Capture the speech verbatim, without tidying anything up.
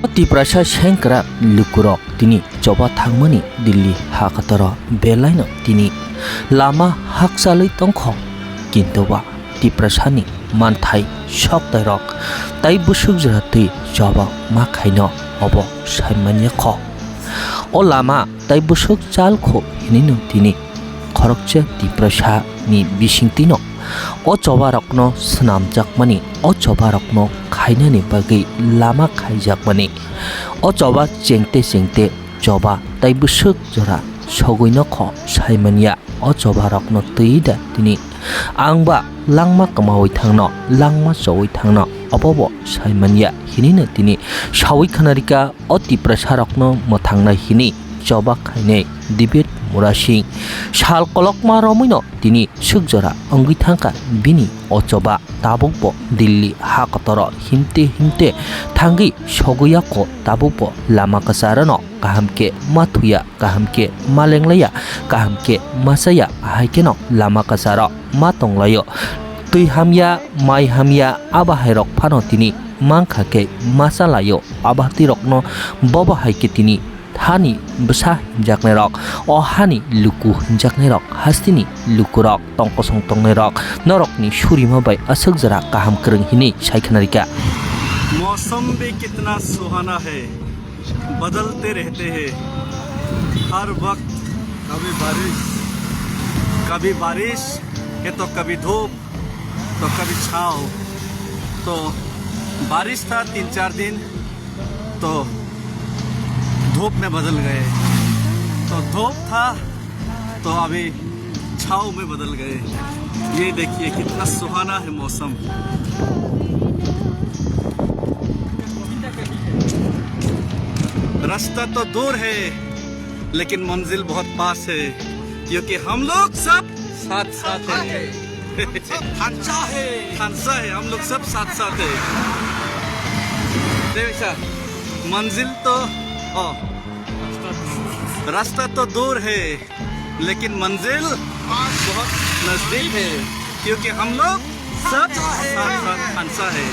Tiprasa sengkrak lukurok tini choba thangmani Delhi hakatoro belaino tini lama hakchalwi tongkho, kintuba Tiprasani manthai soktairok tai bwswk jora twi choba ma khaino obo saimanya kho. O lama tai bwswk chal kho hinwino tini khoroksa Tiprasani bisingtwino o chobarokno swnamjakmani, o chobarokno khainani bagwi lama khaijakmani. O choba chengte chengte choba tai bwswk jora sogwino kho saimanya. O chobarokno twi da tini ang ba langma kwmawi thangno, langma chowi thangno obobo saimanya hinwino tini sawi khanarika. O Tiprasarokno mwthangnai hini choba khainai David Murasing sal kolokma romwino tini swk jora wngwi thangkha bini o choba. Tabukbo Delhi hakotoro himte himte thangwi sogwi yakho, tabukbo lama kwcharano kaham khe ma thuya, kaham khe ma lenglaiya, kaham khe ma chaya, hai kheno lama kwcharo ma tonglaio. Twi hamya, mai hamya, abo hairok phano tini mankha khe ma chalaio. Abo twirokno bobo hai khe tini hani bwsa hinjaknairok, o hani luku hinjaknairok, hasteni lukurok, tong kosong tongnairok, norokni surima bai aswk jora kaham kwrwng hinwi sai khanarika. मौसम भी कितना सुहाना है, बदलते रहते हैं हर वक्त, कभी बारिश, कभी बारिश है तो कभी धूप, तो कभी छाँव। तो बारिश था तीन चार दिन, तो धूप में बदल गए, तो धूप था तो अभी छाँव में बदल गए। ये देखिए कितना सुहाना है मौसम। रास्ता तो दूर है लेकिन मंजिल बहुत पास है, क्योंकि हम लोग सब साथ साथ हैं। सब खांसा है। खांसा है, हम लोग सब साथ साथ हैं। देख ऐसा, मंजिल तो, ओ, रास्ता तो दूर है लेकिन मंजिल बहुत नजदीक है, क्योंकि हम लोग सब साथ साथ खांसा है।